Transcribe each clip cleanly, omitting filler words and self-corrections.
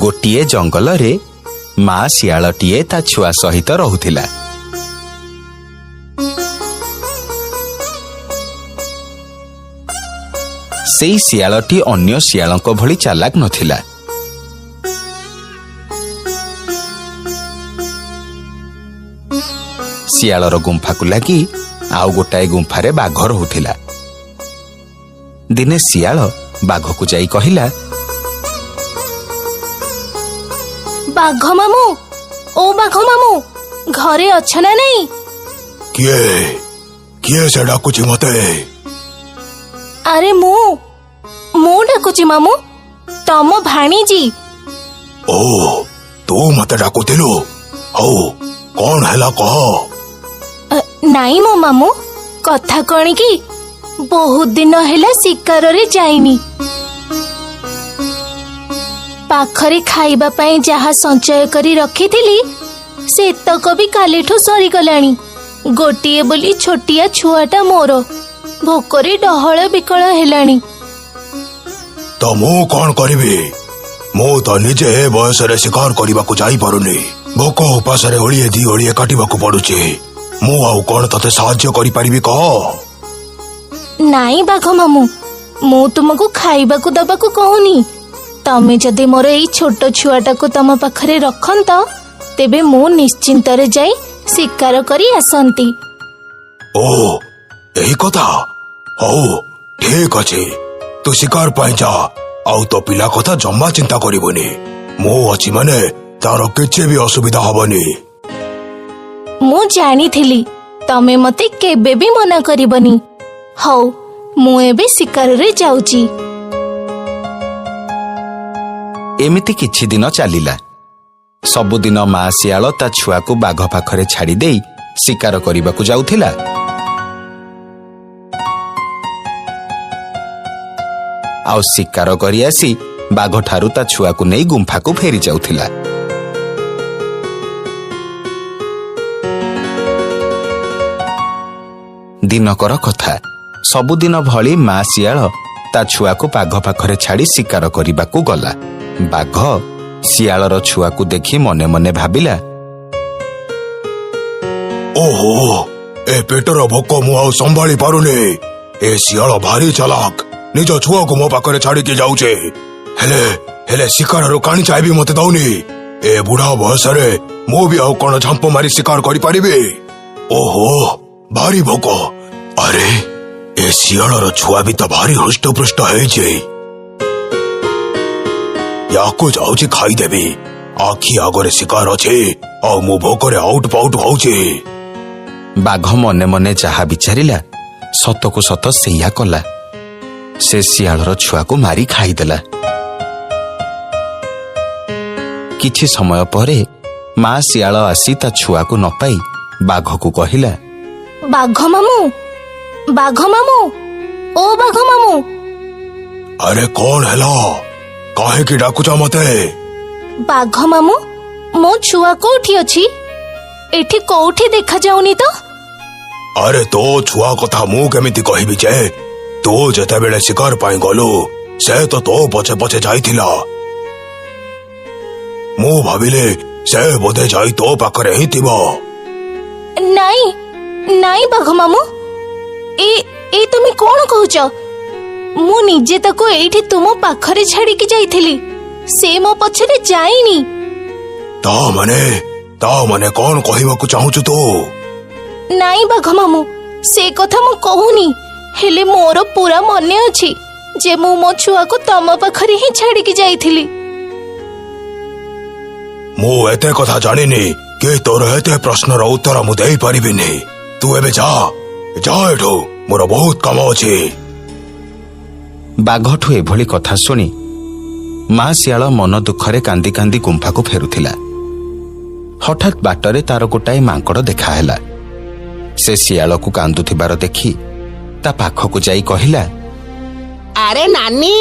ଗୋଟିଏ ଜଙ୍ଗଲରେ ମା ଶିଆଳଟିଏ ତା ଛୁଆ ସହିତ ରହୁଥିଲା। ସେଇ ଶିଆଳଟି ଅନ୍ୟ ଶିଆଳଙ୍କ ଭଳି ଚାଲାକ ନଥିଲା। ଶିଆଳର ଗୁମ୍ଫାକୁ ଲାଗି ଆଉ ଗୋଟାଏ ଗୁମ୍ଫାରେ ବାଘ ରହୁଥିଲା। ଦିନେ ଶିଆଳ ବାଘକୁ ଯାଇ କହିଲା, ବାଘ ମାମୁଁ, ଓ ବାଘ ମାମୁଁ, ଘରେ ଅଛ ନା ନାଇଁ? କିଏ କିଏ ସେ ଡାକୁଛି ମତେ? ଆରେ ମୁଁ ଡାକୁଛି ମାମୁଁ, ତମ ଭାଣିଜୀ। ଓ, ତୁ ମତେ ଡାକୁଥିଲୁ? ହଉ, କଣ ହେଲା କହ। ନାଇଁ ମୋ ମାମୁଁ, କଥା କଣ କି, ବହୁତ ଦିନ ହେଲା ଶିକାରରେ ଯାଇନି। ପାଖରେ ଖାଇବା ପାଇଁ ଯାହା ସଞ୍ଚୟ କରି ରଖିଥିଲି ସେତକ ବି କାଲିଠୁ ସରିଗଲାଣି। ଗୋଟିଏ ବୋଲି ଛୋଟିଆ ଛୁଆଟା ମୋର ଭୋକରେ ଡହଳ ବିକଳ ହେଲାଣି। ତ ମୁଁ କଣ କରିବି? ମୁଁ ତ ନିଜେ ଏ ବୟସରେ ଶିକାର କରିବାକୁ ଯାଇପାରୁନି। ଭୋକ ଉପାସରେ ଓଳିଏ ଦି ଓଳିଏ କାଟିବାକୁ ପଡୁଛି। ମୁଁ ଆଉ କଣ ତତେ ସାହାଯ୍ୟ କରିପାରିବି କହ? ନାଇଁ ବାଘ ମାମୁଁ, ମୁଁ ତୁମକୁ ଖାଇବାକୁ ଦବାକୁ କହୁନି। ତମେ ଯଦି ମୋର ଏଇ ଛୋଟ ଛୁଆଟାକୁ ତମ ପାଖରେ ରଖନ୍ତ, ତେବେ ମୁଁ ନିଶ୍ଚିନ୍ତରେ ଯାଇ ଶିକାର କରି ଆସନ୍ତି। ଓ, ଏହି କଥା? ହଉ ଠିକ ଅଛି, ତୁ ଶିକାର ପାଇଁ ଯା, ଆଉ ତୋ ପିଲା କଥା ଜମା ଚିନ୍ତା କରିବୁନି। ମୁଁ ଅଛି ମାନେ ତାର କିଛି ବି ଅସୁବିଧା ହବନି। ମୁଁ ଜାଣିଥିଲି ତମେ ମତେ କେବେ ବି ମନା କରିବନି। ହଉ, ମୁଁ ଏବେ ଶିକାରରେ ଯାଉଛି। ଏମିତି କିଛି ଦିନ ଚାଲିଲା। ସବୁଦିନ ମା ଶିଆଳ ତା ଛୁଆକୁ ବାଘ ପାଖରେ ଛାଡ଼ି ଦେଇ ଶିକାର କରିବାକୁ ଯାଉଥିଲା। ଆଉ ଶିକାର କରି ଆସି ବାଘଠାରୁ ତା ଛୁଆକୁ ନେଇ ଗୁମ୍ଫାକୁ ଫେରି ଯାଉଥିଲା। ଦିନକର କଥା, ସବୁଦିନ ଭଳି ମା ଶିଆଳ ତା ଛୁଆକୁ ବାଘ ପାଖରେ ଛାଡ଼ି ଶିକାର କରିବାକୁ ଗଲା। ବାଘ ଶିଆଳର ଛୁଆକୁ ଦେଖି ମନେ ମନେ ଭାବିଲା, ଓହୋ, ଏ ପେଟର ଭୋକ ମୁଁ ଆଉ ସମ୍ଭାଳି ପାରୁନି। ଏ ଶିଆଳ ଭାରି ଚାଲାକ, ନିଜ ଛୁଆକୁ ମୋ ପାଖରେ ଛାଡିକି ଯାଉଛି, ହେଲେ ହେଲେ ଶିକାରରୁ କାଣିଚାଏ ବି ମତେ ଦଉନି। ଏ ବୁଢା ବୟସରେ ମୁଁ ବି ଆଉ କଣ ଝାମ୍ପ ମାରି ଶିକାର କରିପାରିବି? ଓହୋ, ଭାରି ଭୋକ। ଆରେ, ଏ ଶିଆଳର ଛୁଆ ବି ତ ଭାରି ହୃଷ୍ଟପୃଷ୍ଟ ହେଇଛି। ୟାକୁ ଯାଉଛି ଖାଇଦେବି। ଆଖି ଆଗରେ ଶିକାର ଅଛି ଆଉ ମୁଁ ଭୋକରେ ଆଉଟ ପାଉଟ ହଉଛି। ବାଘ ମନେ ମନେ ଯାହା ବିଚାରିଲା ସତକୁ ସତ ସେଇଆ କଲା। ସେ ଶିଆଳର ଛୁଆକୁ ମାରି ଖାଇଦେଲା। କିଛି ସମୟ ପରେ ମା ଶିଆଳ ଆସି ତା ଛୁଆକୁ ନ ପାଇ ବାଘକୁ କହିଲା, ବାଘ ମାମୁଁ, ବାଘ ମାମୁଁ, ଓ ବାଘ ମାମୁଁ। ଆରେ କଣ ହେଲା? କାହିଁକି ଡାକୁଛ ମତେ? ବାଘ ମାମୁଁ, ମୋ ଛୁଆ କୋଉଠି ଅଛି? ଏଠି କୋଉଠି ଦେଖାଯାଉନି ତ। ଆରେ ତୋ ଛୁଆ କଥା ମୁଁ କେମିତି କହିବି ଯେ? ତୁ ଯେତେବେଳେ ଶିକାର ପାଇଁ ଗଲୁ ସେ ତ ତୋ ପଛେ ପଛେ ଯାଇଥିଲା। ମୁଁ ଭାବିଲି ସେ ବୋଧେ ଯାଇ ତୋ ପାଖରେ ହିଁ ଥିବ। ନାଇଁ ନାଇଁ ବାଘ ମାମୁଁ, ଏ ତମେ କଣ କହୁଛ? ମୁଁ ନିଜେ ତାକୁ ଏଇଠି ତୁମ ପାଖରେ ଛାଡିକି ଯାଇଥିଲି, ସେ ମୋ ପଛରେ ଯାଇନି। ତା ମାନେ କଣ କହିବାକୁ ଚାହୁଁଛୁ ତୁ? ନାଇଁ ବାଘ ମାମୁଁ, ସେ କଥା ମୁଁ କହୁନି, ହେଲେ ମୋର ପୁରା ମନେ ଅଛି ଯେ ମୁଁ ମୋ ଛୁଆକୁ ତମ ପାଖରେ ହିଁ ଛାଡିକି ଯାଇଥିଲି। ମୁଁ ଏତେ କଥା ଜାଣିନି କି ତୋର ଏତେ ପ୍ରଶ୍ନର ଉତ୍ତର ମୁଁ ଦେଇପାରିବିନି। ତୁ ଏବେ ଯା, ଯା ଏଠୁ, ମୋର ବହୁତ କାମ ଅଛି। ବାଘଠୁ ଏଭଳି କଥା ଶୁଣି ମା ଶିଆଳ ମନ ଦୁଃଖରେ କାନ୍ଦି କାନ୍ଦି ଗୁମ୍ଫାକୁ ଫେରୁଥିଲା। ହଠାତ୍ ବାଟରେ ତାର ଗୋଟାଏ ମାଙ୍କଡ଼ ଦେଖାହେଲା। ସେ ଶିଆଳକୁ କାନ୍ଦୁଥିବାର ଦେଖି ତା ପାଖକୁ ଯାଇ କହିଲା, ଆରେ ନାନୀ,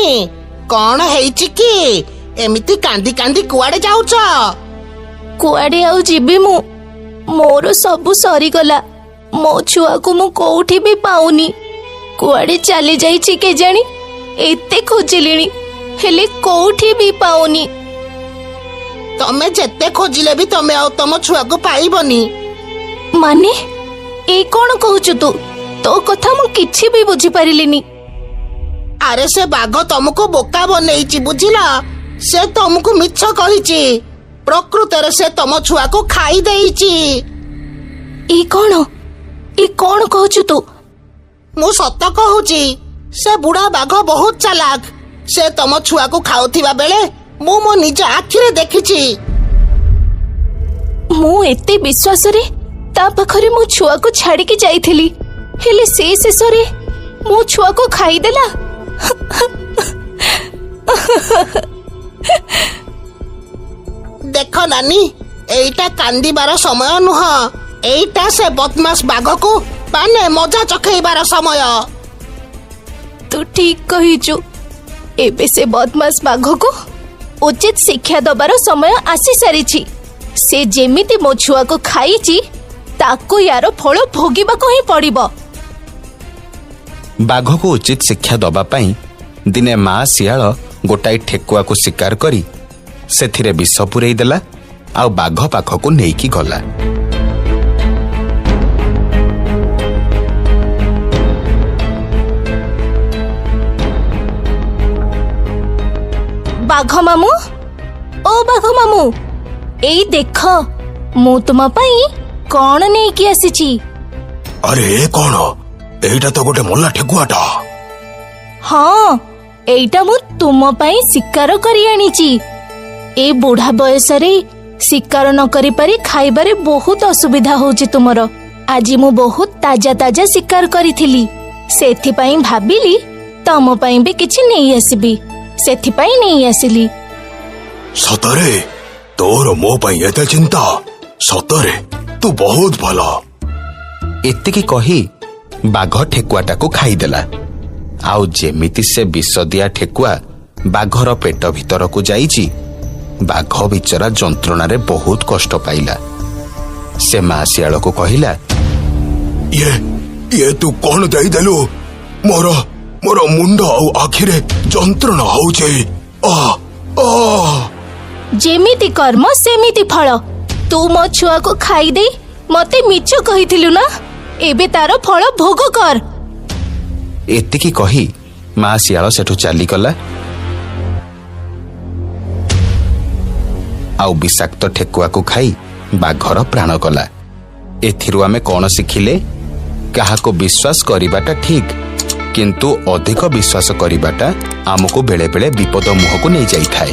କଣ ହେଇଛି କି? ଏମିତି କାନ୍ଦି କାନ୍ଦି କୁଆଡେ ଯାଉଛ? କୁଆଡେ ଆଉ ଯିବି ମୁଁ, ମୋର ସବୁ ସରିଗଲା। ମୋ ଛୁଆକୁ ମୁଁ କୋଉଠି ବି ପାଉନି, କୁଆଡେ ଚାଲି ଯାଇଛି କେଜାଣି। ଏତେ ଖୋଜିଲିଣି ହେଲେ କୋଉଠି ବି ପାଉନି। ତମେ ଯେତେ ଖୋଜିଲେ ବି ତମେ ଆଉ ତମ ଛୁଆକୁ ପାଇବନି। ମାନେ ଏ କଣ କହୁଛୁ ତୁ? ତୋ କଥା ମୁଁ କିଛି ବି ବୁଝିପାରିଲିନି। ଆରେ, ସେ ବାଘ ତମକୁ ବୋକା ବନେଇଛି, ବୁଝିଲ? ସେ ତମକୁ ମିଛ କହିଛି। ପ୍ରକୃତରେ ସେ ତମ ଛୁଆକୁ ଖାଇ ଦେଇଛି। ଏ କଣ, ଏ କଣ କହୁଛୁ ତୁ? ମୁଁ ସତ କହୁଛି। ସେ ବୁଢା ବାଘ ବହୁତ ଚାଲାକ। ସେ ତମ ଛୁଆକୁ ଖାଉଥିବା ବେଳେ ମୁଁ ମୋ ନିଜ ଆଖିରେ ଦେଖିଛି। ମୁଁ ଏତେ ବିଶ୍ୱାସରେ ତା ପାଖରେ ମୋ ଛୁଆକୁ ଛାଡିକି ଯାଇଥିଲି, ହେଲେ ସେ ଶେଷରେ ମୋ ଛୁଆକୁ ଖାଇଦେଲା। ଦେଖ ନାନୀ, ଏଇଟା କାନ୍ଦିବାର ସମୟ ନୁହଁ। ଏଇଟା ସେ ବଦମାସ ବାଘକୁ ମାନେ ମଜା ଚଖେଇବାର ସମୟ। ତୁ ଠିକ କହିଛୁ। ଏବେ ସେ ବଦମାସ ବାଘକୁ ଉଚିତ ଶିକ୍ଷା ଦବାର ସମୟ ଆସି ସାରିଛି। ସେ ଯେମିତି ମୋ ଛୁଆକୁ ଖାଇଛି, ତାକୁ ୟାର ଫଳ ଭୋଗିବାକୁ ହିଁ ପଡିବ। ବାଘକୁ ଉଚିତ ଶିକ୍ଷା ଦବା ପାଇଁ ଦିନେ ମା ଶିଆଳ ଗୋଟାଏ ଠେକୁଆକୁ ଶିକାର କରି ସେଥିରେ ବିଷ ପୂରେଇ ଦେଲା ଆଉ ବାଘ ପାଖକୁ ନେଇକି ଗଲା। ବାଘ ମାମୁଁ, ଓ ବାଘ ମାମୁଁ, ଏଇ ଦେଖ ମୁଁ ତୁମ ପାଇଁ କଣ ନେଇକି ଆସିଛି। ଆରେ, ଏ କଣ? ଏଇଟା ତ ଗୋଟେ ମଲା ଠେକୁଆଟା। ହଁ, ଏଇଟା ମୁଁ ତୁମ ପାଇଁ ଶିକାର କରି ଆଣିଛି। ଏ ବୁଢା ବୟସରେ ଶିକାର ନ କରିପାରି ଖାଇବାରେ ବହୁତ ଅସୁବିଧା ହଉଛି ତୁମର। ଆଜି ମୁଁ ବହୁତ ତାଜା ତାଜା ଶିକାର କରିଥିଲି, ସେଥିପାଇଁ ଭାବିଲି ତମ ପାଇଁ ବି କିଛି ନେଇ ଆସିବି, ସେଥିପାଇଁ ନେଇ ଆସିଲି। ସତରେ ତୋର ମୋ ପାଇଁ ଏତେ ଚିନ୍ତା? ସତରେ ତୁ ବହୁତ ଭଲ। ଏତିକି କହି ବାଘ ଠେକୁଆଟାକୁ ଖାଇଦେଲା। ଆଉ ଯେମିତି ସେ ବିଷ ଦିଆ ଠେକୁଆ ବାଘର ପେଟ ଭିତରକୁ ଯାଇଛି, ବାଘ ବିଚରା ଯନ୍ତ୍ରଣାରେ ବହୁତ କଷ୍ଟ ପାଇଲା। ସେ ମା ଶିଆଳକୁ କହିଲା, ଇଏ ତୁ କଣ ଦେଇଦେଲୁ? ମୋର ମୁଣ୍ଡ ଆଉ ଆଖିରେ ଯନ୍ତ୍ରଣା ହଉଛି। ଆ ଆ! ଯେମିତି କର୍ମ ସେମିତି ଫଳ। ତୁ ମୋ ଛୁଆକୁ ଖାଇଦେଇ ମତେ ମିଛ କହିଥିଲୁ ନା? ଏବେ ତାର ଫଳ ଭୋଗ କର। ଏତିକି କହି ମା ଶିଆଳ ସେଠୁ ଚାଲିଗଲା ଆଉ ବିଷାକ୍ତ ଠେକୁଆକୁ ଖାଇ ବାଘର ପ୍ରାଣ ଗଲା। ଏଥିରୁ ଆମେ କଣ ଶିଖିଲେ? କାହାକୁ ବିଶ୍ୱାସ କରିବାଟା ଠିକ୍, କିନ୍ତୁ ଅଧିକ ବିଶ୍ୱାସ କରିବାଟା ଆମକୁ ବେଳେବେଳେ ବିପଦ ମୁହଁକୁ ନେଇଯାଇଥାଏ।